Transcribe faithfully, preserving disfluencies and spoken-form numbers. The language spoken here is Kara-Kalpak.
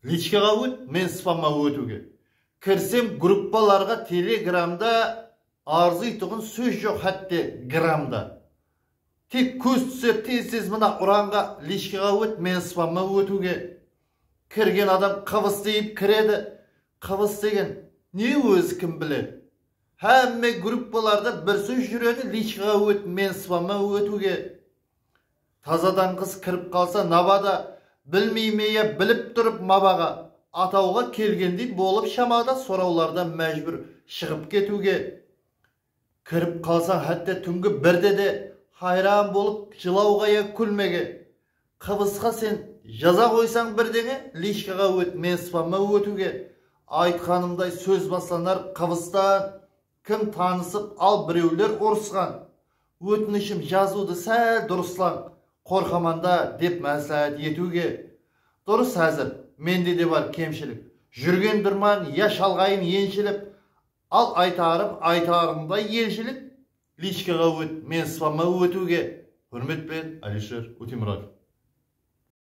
Lichkaǵa ót, men spamma ótiwge. Kirsem gruppalarǵa telegramda, arzıytuǵın sóz joq hátte gramda. Tek kóz túser tez-tez mına uranǵa, lichkaǵa ót, men spamma ótiwge. Kirgen adam qıbıs deyip kiredi. Qıbıs degen ne ózi kim biledi? Hámme gruppalarda bir sóz júredi, lichkaǵa ót, men spamma ótiwge. Tazadan qız kirip qalsa nabada, bilmeyme ya bilip turıp mabaǵa, atawǵa kelgendey bolıp shamada sorawlardan májbúr shıǵıp ketiwge. Kirip qalsań hátte túngi birde de, hayran bolıp jılawǵa ya kúlmege. Qıbısqa sen jaza qoysań birdeńe, lichkaǵa ót, men spamma ótiwge. Aytqanımday sóz baslanar qıbıstan, kim tanısıp al birewler urısqan. Ótinishim, jazıwdı sál durıslań, qorqaman da dep másláhát etiwge. Durıs, házir mende de bar kemshilik. Júrgendurman ya shalǵayın enshilip, al aytarım, aytarımday elshilik, lichkaǵa ót, men spamma ótiwge. Húrmet penen, Alisher Ótemuratov.